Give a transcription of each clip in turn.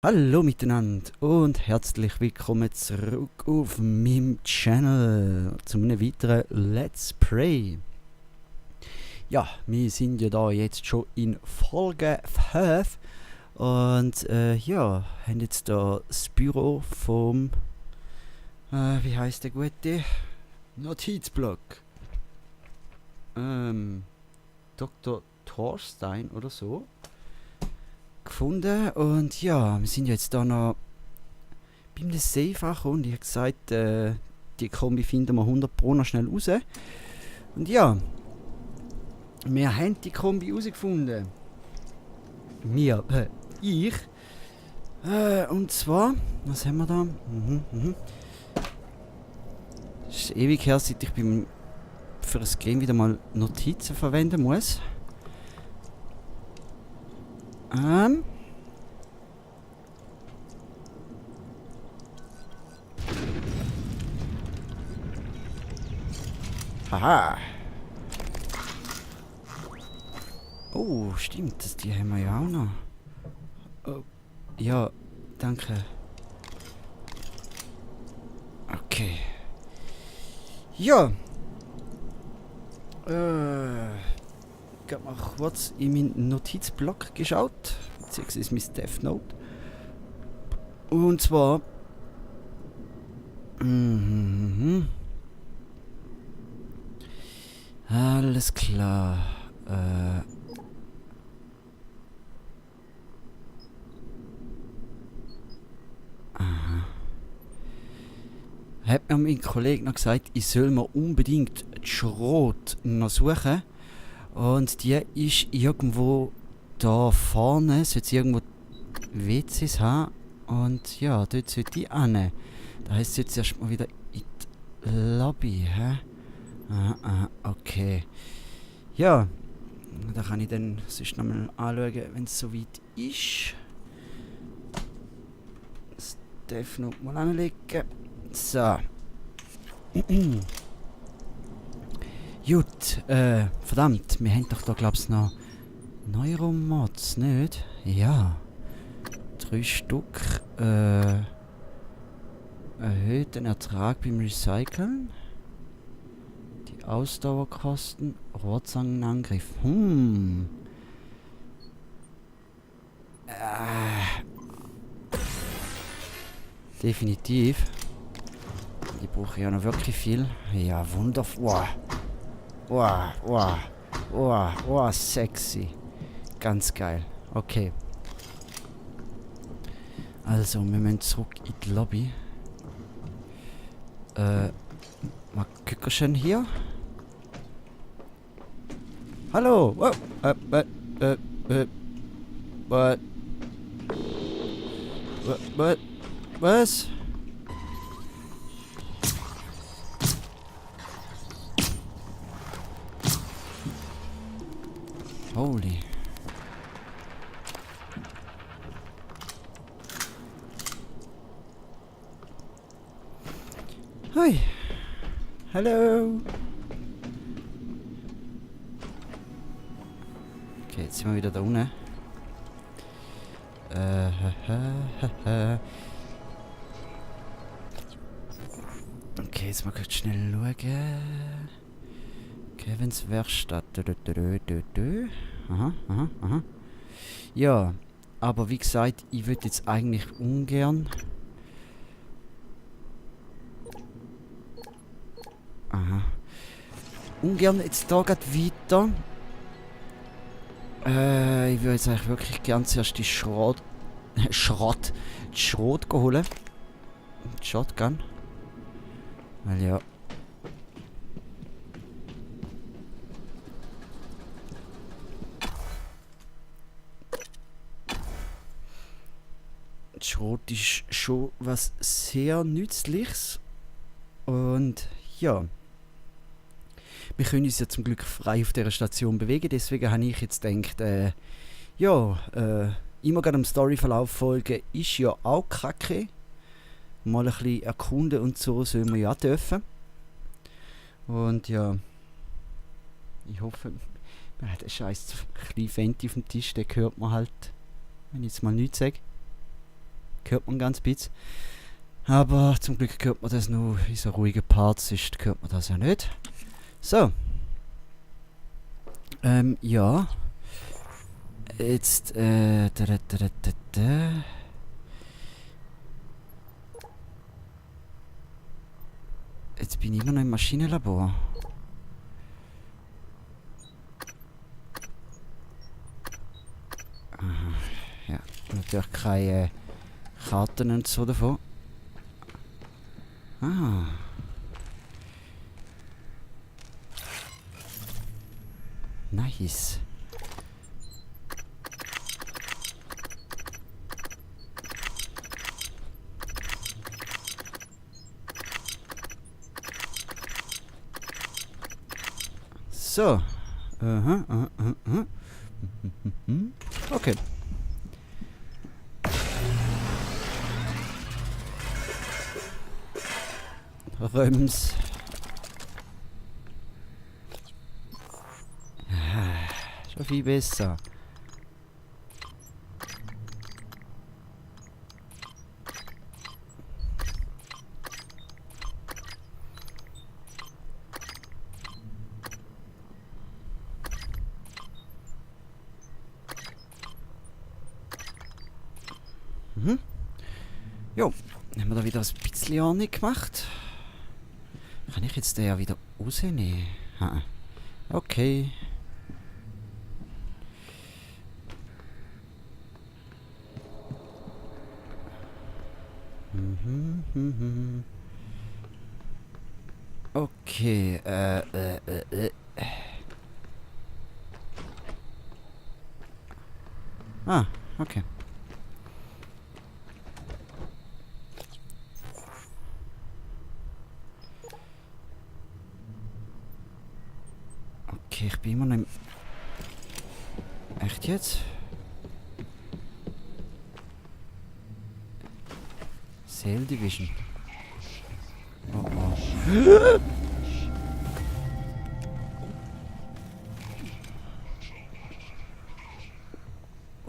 Hallo miteinander und herzlich willkommen zurück auf meinem Channel zu einem weiteren Let's Play. Ja, wir sind ja da jetzt schon in Folge 5 und ja, haben jetzt da das Büro vom, wie heißt der gute? Notizblock. Dr. Thorstein oder so gefunden und ja, wir sind jetzt da noch beim Safe angekommen und ich habe gesagt, die Kombi finden wir 100 Pro noch schnell raus. Und ja, wir haben die Kombi rausgefunden. Ich. Und zwar, was haben wir da? Es ist ewig her, seit ich für das Game wieder mal Notizen verwenden muss. Haha. Oh, stimmt, die haben wir ja auch noch. Oh, ja, danke. Okay. Ja. Ich habe mal kurz in meinen Notizblock geschaut, beziehungsweise mein Death Note. Und zwar. Alles klar. Hat mir mein Kollege noch gesagt, ich soll mir unbedingt die Schrot noch suchen. Und die ist irgendwo da vorne, sollte irgendwo WCs haben. Und ja, dort sollte ich hin. Da heisst es jetzt erstmal wieder in die Lobby, hä? Okay. Ja, da kann ich dann sonst nochmal anschauen, wenn es soweit ist. Das darf noch mal anlegen. So. Gut, verdammt, wir haben doch da glaub's noch Neuromods, nicht? Ja. 3 Stück, erhöht den Ertrag beim Recyceln. Die Ausdauerkosten, Rohrzangenangriff. Definitiv. Die brauche ich ja noch wirklich viel. Ja, wundervoll. Wow, sexy. Ganz geil. Okay. Also, wir müssen zurück in die Lobby. Mal gucken schon hier. Hallo. Was? Holy. Hi. Hallo. Okay, jetzt sind wir wieder da unten. Okay, jetzt mal kurz schnell schauen. Kevins Werkstatt. Aha. Ja, aber wie gesagt, ich würde jetzt eigentlich ungern. Ungern jetzt da gerade weiter. Ich würde jetzt eigentlich wirklich gern zuerst die Schrot holen. Die Shotgun. Weil ja. Schrot ist schon was sehr Nützliches. Und ja. Wir können uns ja zum Glück frei auf dieser Station bewegen, deswegen habe ich jetzt gedacht, immer gerade am Storyverlauf folgen ist ja auch kacke. Mal ein bisschen erkunden und so sollen wir ja auch dürfen. Und ja, ich hoffe, der scheiß kleine Fenty auf dem Tisch, der hört man halt, wenn ich jetzt mal nichts sage. hört man ganz bisschen. Aber zum Glück hört man das nur in so ruhigen Parts, sonst hört man das ja nicht. So. Ja. Jetzt, Jetzt bin ich immer noch im Maschinenlabor. Aha, ja, natürlich keine Karten und so davon. Ah. Nice. So. Aha, aha, aha. Okay. Röms. Schon viel besser. Mhm. Jo, haben wir da wieder ein bisschen Ordnung gemacht. Kann ich jetzt den ja wieder rausnehmen? Ha. Okay. Okay, Ah, okay. Okay, ich bin immer noch im... Echt jetzt? Sail Division. Oh oh.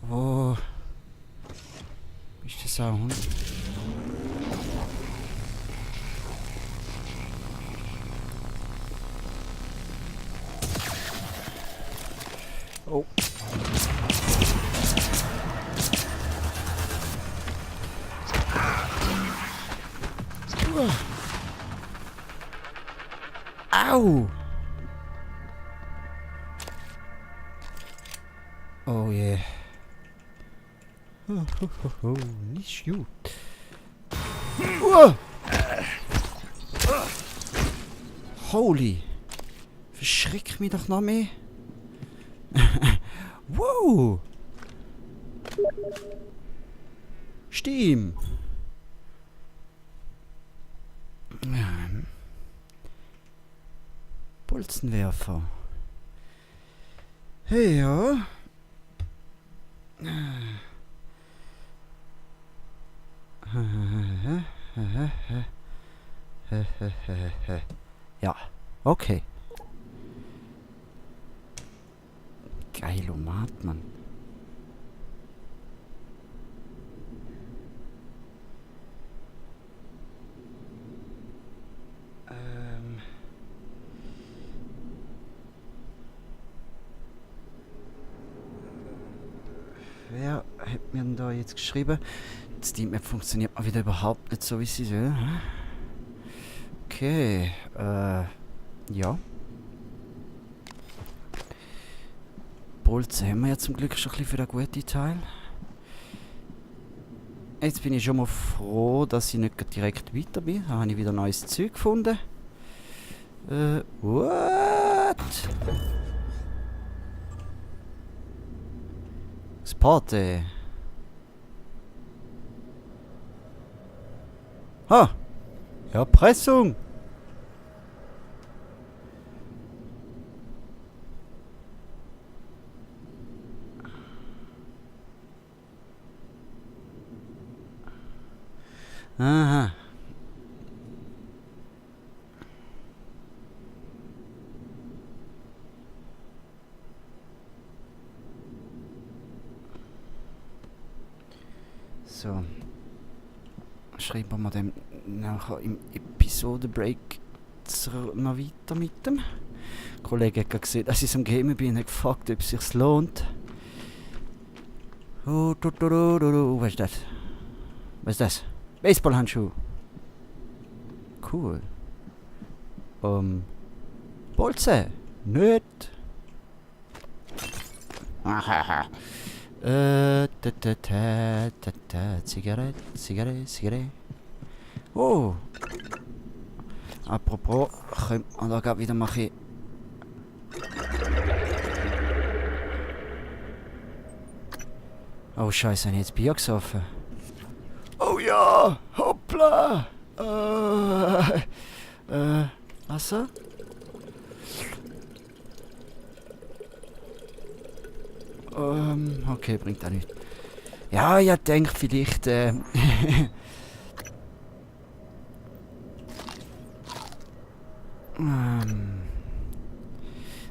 Wo... Ist das auch ein Hund? Oh. Au! Oh yeah. Oh, nicht gut. Holy! Verschreck mich doch noch mehr. Wow! Steam! Bolzenwerfer. Hey, ja. Ja, okay. Geilomat, Mann. Wer hat mir denn da jetzt geschrieben? Die Steam-App funktioniert mal wieder überhaupt nicht so, wie sie soll. Okay, ja. Bolzen haben wir ja zum Glück schon ein bisschen für den guten Teil. Jetzt bin ich schon mal froh, dass ich nicht direkt weiter bin. Da habe ich wieder neues Zeug gefunden. What? Das Party. Ha! Erpressung! Aha. So. schreiben wir dem nachher im Episodenbreak noch weiter mit dem. Der Kollege hat gesehen, dass ich am Gamen bin und hat gefragt, ob es sich lohnt. Was ist das? Was ist das? Baseballhandschuh. Cool. Bolzen. Nicht. Zigarette. Oh. Apropos, können wir da gerade wieder machen. Oh Scheiße, habe ich jetzt Bier gesoffen? Oh ja, hoppla. Wasser? Okay, bringt auch nichts. Ja, ich denke vielleicht, nein,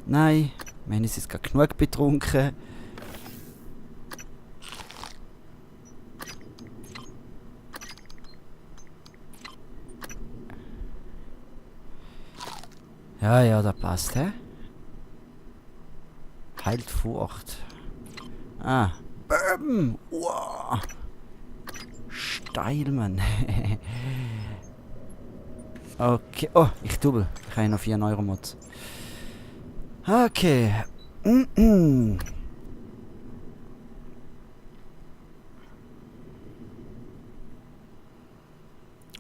wir haben uns jetzt gerade genug betrunken. Ja, das passt, hä? Heilt Furcht. Ah, Bourbon! Wow! Steil, Mann. Okay. Oh, ich double. Ich habe noch 4 Euro-Mods. Okay.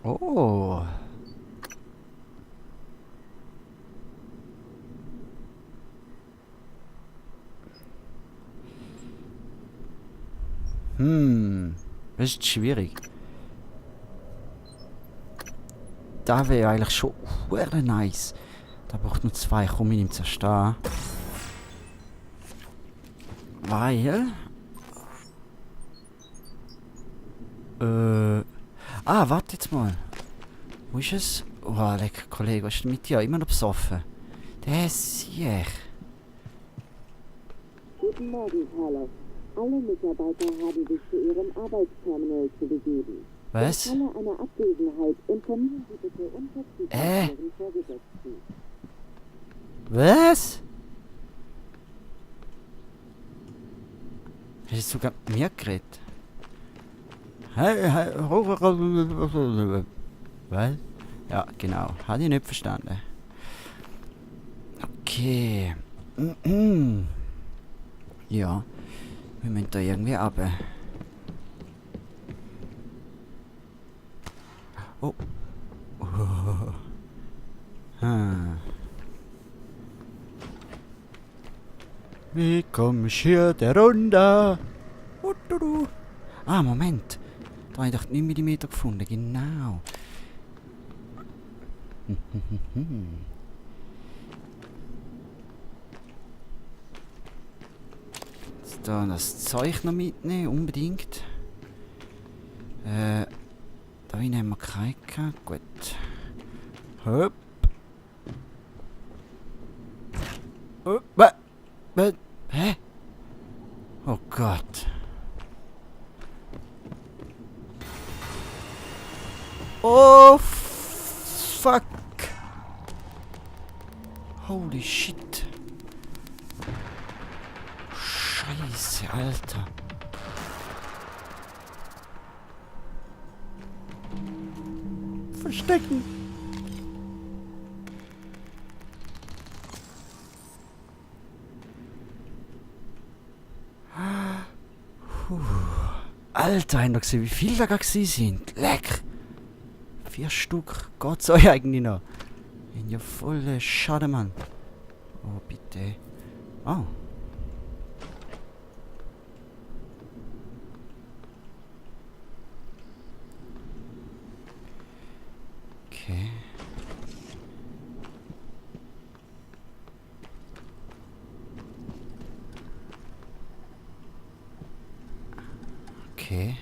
Oh. Das ist schwierig. Da wäre eigentlich schon nice. Da braucht nur 2. Komm, ich nehme zerstehen. Weil... warte jetzt mal. Wo ist es? Oh, lecker Kollege, was ist denn mit dir? Immer noch besoffen. Der ist siech. Guten Morgen, Carlos. Alle Mitarbeiter haben sich zu ihrem Arbeitsterminal zu begeben. Was? Im Falle einer Abwesenheit informieren Sie bitte unverzüglich Ihren Vorgesetzten. Was? Hast du sogar mit mir geredet? Was? Ja, genau. Hatte ich nicht verstanden. Okay. Ja. Wir müssen da irgendwie runter. Oh. Wie kommst hier der runter? Ah, Moment. Da habe ich doch 9 mm gefunden. Genau. Jetzt da das Zeug noch mitnehmen, unbedingt. Da hinten haben wir keinen gehabt. Gut. Hopp. Oh, hä? Oh Gott. Oh, fuck. Holy shit. Scheiße, Alter. Verstecken. Alter, ich hab gesehen, wie viele da gar sind. Leck. 4 Stück. Geht's euch eigentlich noch? Ich bin ja voll schade, Mann. Oh, bitte. Oh. Okay. Okay.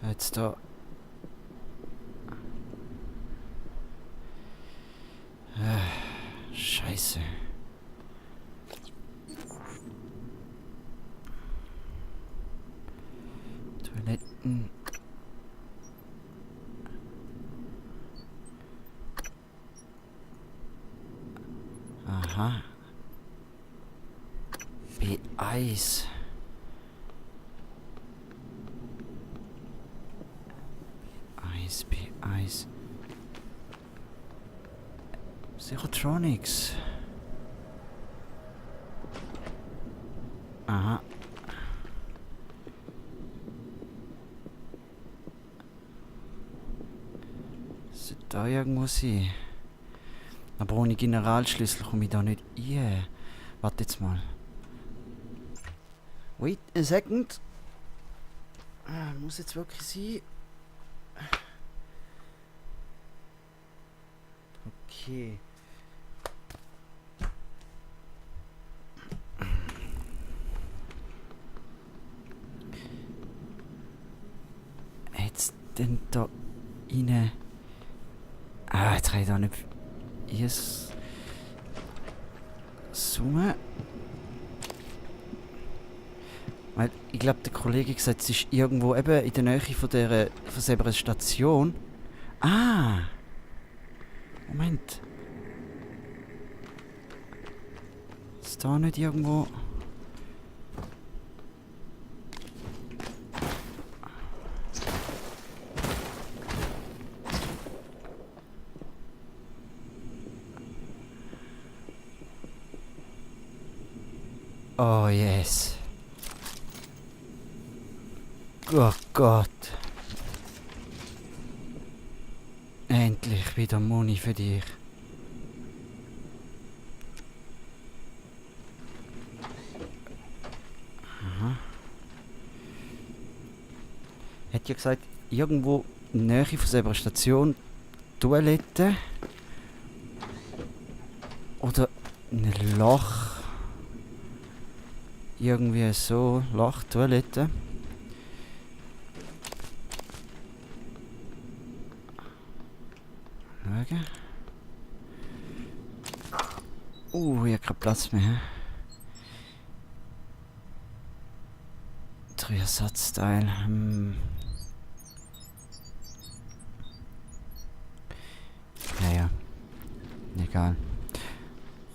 Jetzt da. Scheiße. Toiletten. Aha. B-Eis. Eis, B-Eis. Psychotronics. Aha. Sollte da irgendwo sein. Aber ohne Generalschlüssel komme ich da nicht rein. Warte jetzt mal. Wait a second. Muss jetzt wirklich sein. Okay. Jetzt denn da rein. Jetzt kann ich da nicht. Yes. Zoomen. Weil ich glaube, der Kollege gesagt, es ist irgendwo eben in der Nähe von dieser Station. Ah! Moment. Ist da nicht irgendwo. Oh yes. Oh Gott. Endlich wieder Muni für dich. Aha. Hat ja gesagt, irgendwo in der Nähe von dieser Station Toilette. Oder ein Loch. Irgendwie so, Loch, Toilette. Schauen. Ich habe keinen Platz mehr. 3 Ersatzteile. Ja. Egal.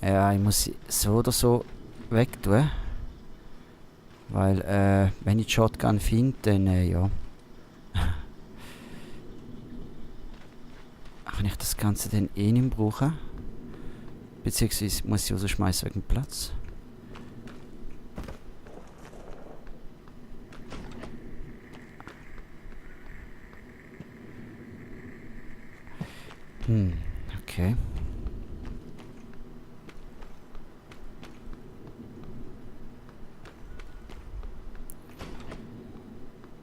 Ja, ich muss sie so oder so wegtun. Weil, wenn ich die Shotgun finde, dann, ja. Kann ich das Ganze dann eh nicht brauchen. Beziehungsweise muss ich rausschmeißen wegen Platz. Okay.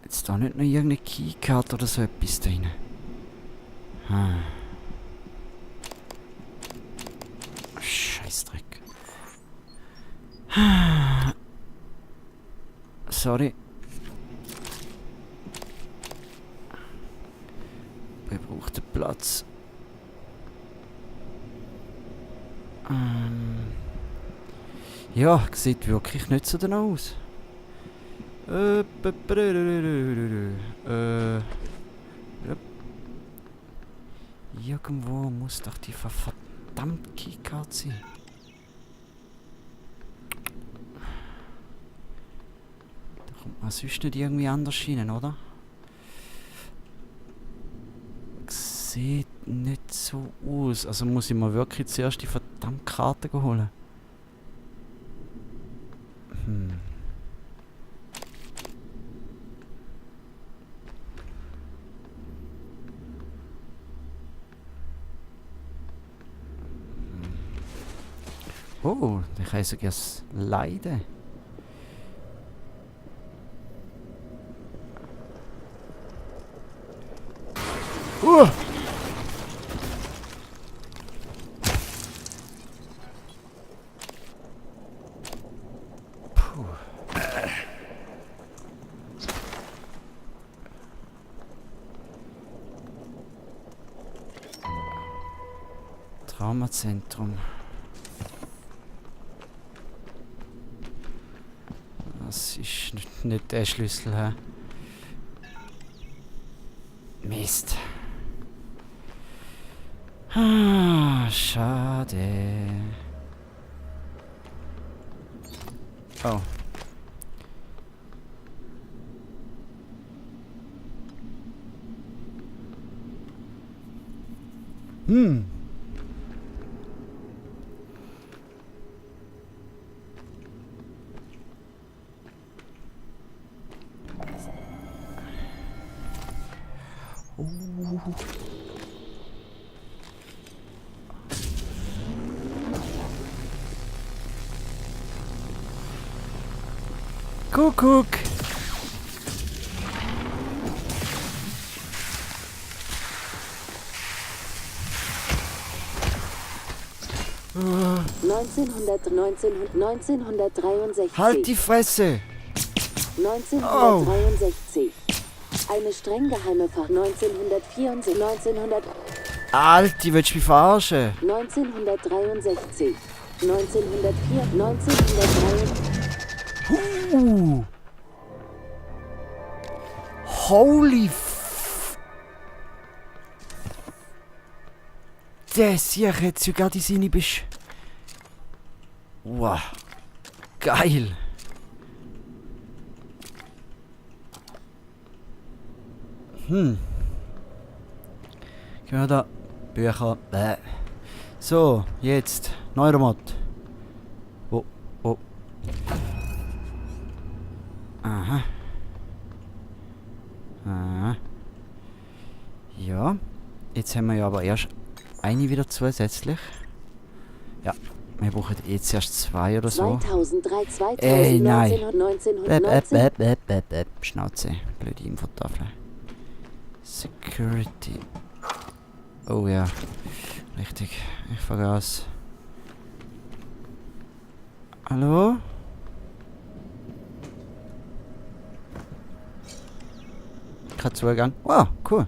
Jetzt da nicht noch irgendeine Keycard oder so etwas drin. Scheißdreck. Sorry. Wir brauchen den Platz. Ja, sieht wirklich nicht so danach aus. Irgendwo muss doch die verdammte Keycard sein. Da kommt man sonst nicht irgendwie anders rein, oder? Sieht nicht so aus. Also muss ich mir wirklich zuerst die verdammte Karte holen. Oh, dann kann ich sogar leiden. Puh. Traumazentrum. Das ist nicht der Schlüssel, hä? Mist. Ah, schade. Oh. Hm. Kuckuck. Oh. 1963. Halt die Fresse! 1963. Eine streng geheime Fach 1964. Alter, willst du mich verarschen? 1963. 1904. 1903. Holy f... Das hier hat sogar die Sinne bist. Wow. Geil. Gehen wir da. Bücher. So, jetzt. Neuromod. Oh, oh. Aha. Aha. Ja. Jetzt haben wir ja aber erst eine wieder zusätzlich. Ja. Wir brauchen jetzt erst 2 oder so. 2003, 2000, Ey, nein. 1919. Schnauze. Blöde Infotafel. Security. Oh ja. Richtig. Ich vergaß. Hallo? Kein Zugang. Wow, cool.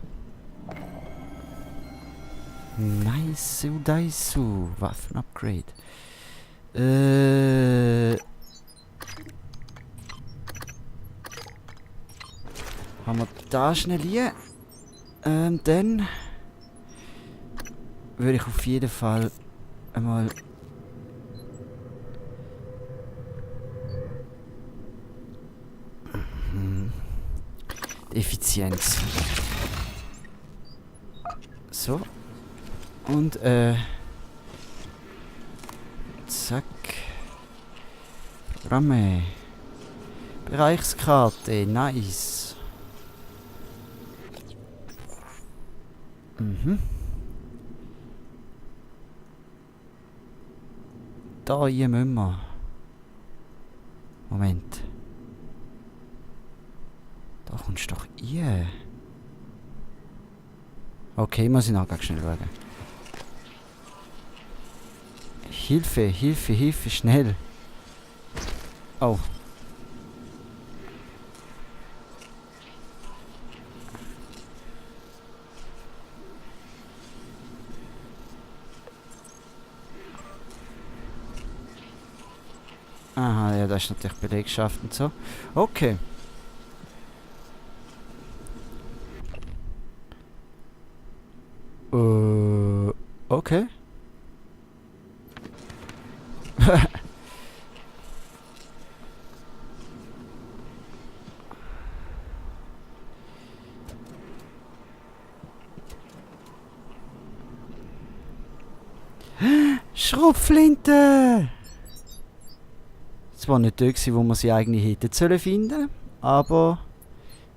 Nice, Daisu. Waffen-Upgrade. Haben wir da schnell hier. Dann würde ich auf jeden Fall einmal Effizienz. So. Und zack. Programme. Bereichskarte, nice. Da hier müssen wir. Moment. Da kommst du doch hier. Okay, muss ich nachher schnell schauen. Hilfe, Hilfe, Hilfe, schnell. Oh. Aha, ja, das ist natürlich Belegschaft und so. Okay. Okay. Schrotflinte! Es war nicht dort, wo wir sie eigentlich hätten sollen finden, aber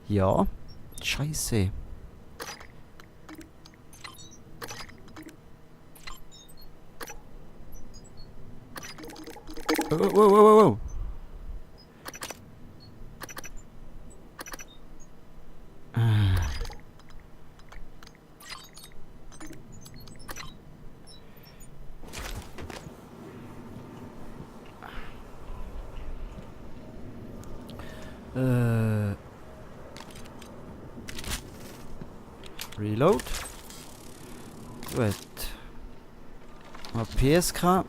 ja, Scheiße. Oh. Reload. Gut. PSK.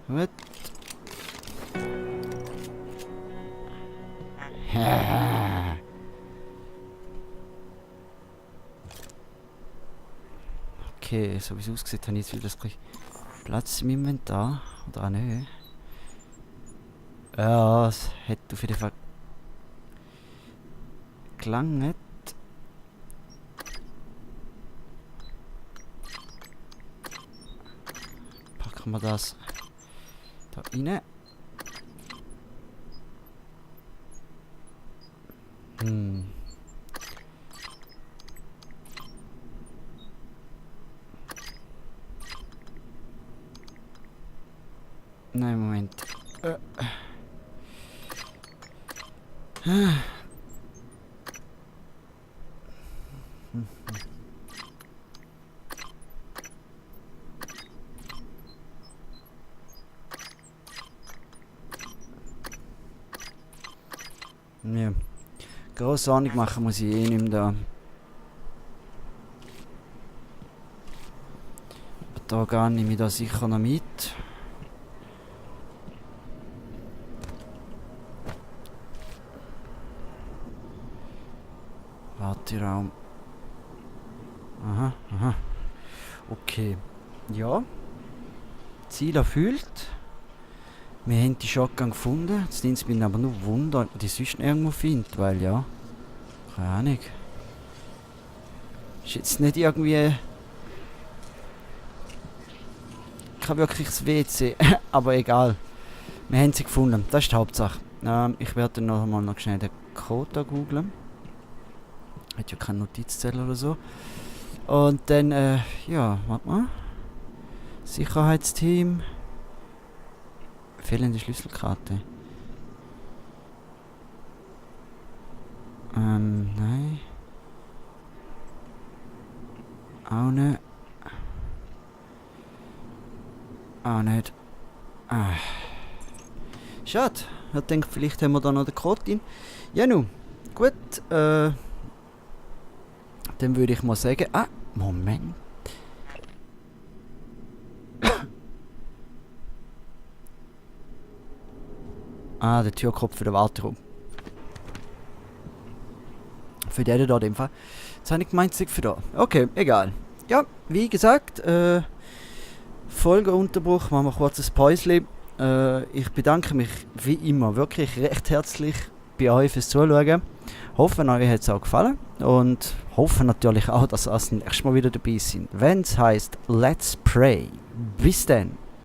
Gut. Okay, so wie es aussieht, habe ich jetzt wieder ein bisschen Platz im Inventar. Oder auch nicht. Ja, es hat auf jeden Fall gelangt. Packen wir das da rein. Nein, Moment. Ja. Grosse Ahnung machen muss ich eh nicht mehr da. Da gehe ich mich da sicher noch mit. Warteraum. Aha, aha. Okay. Ja. Ziel erfüllt. Wir haben die Shotgun gefunden. Jetzt nimmt es mich aber nur Wunder, ob man die sonst irgendwo findet, weil ja. Keine Ahnung. Ist jetzt nicht irgendwie. Kein wirkliches WC, aber egal. Wir haben sie gefunden, das ist die Hauptsache. Ich werde dann noch schnell den Code googeln. Hat ja keine Notizzettel oder so. Und dann, ja, warte mal. Sicherheitsteam. Fehlende Schlüsselkarte. Nein. Auch nicht. Auch nicht. Schade. Ich denke, vielleicht haben wir da noch den Code drin. Ja, nun. Gut. Dann würde ich mal sagen. Moment. Der Türkopf für den Warteraum. Für den da in dem Fall. Jetzt habe ich gemeint, für da. Okay, egal. Ja, wie gesagt, Folgeunterbruch, machen wir kurz ein Päuschen. Ich bedanke mich wie immer wirklich recht herzlich bei euch fürs Zuschauen. Hoffe, euch hat es auch gefallen. Und hoffe natürlich auch, dass ihr das nächste Mal wieder dabei seid. Wenn es heisst Let's Pray. Bis dann.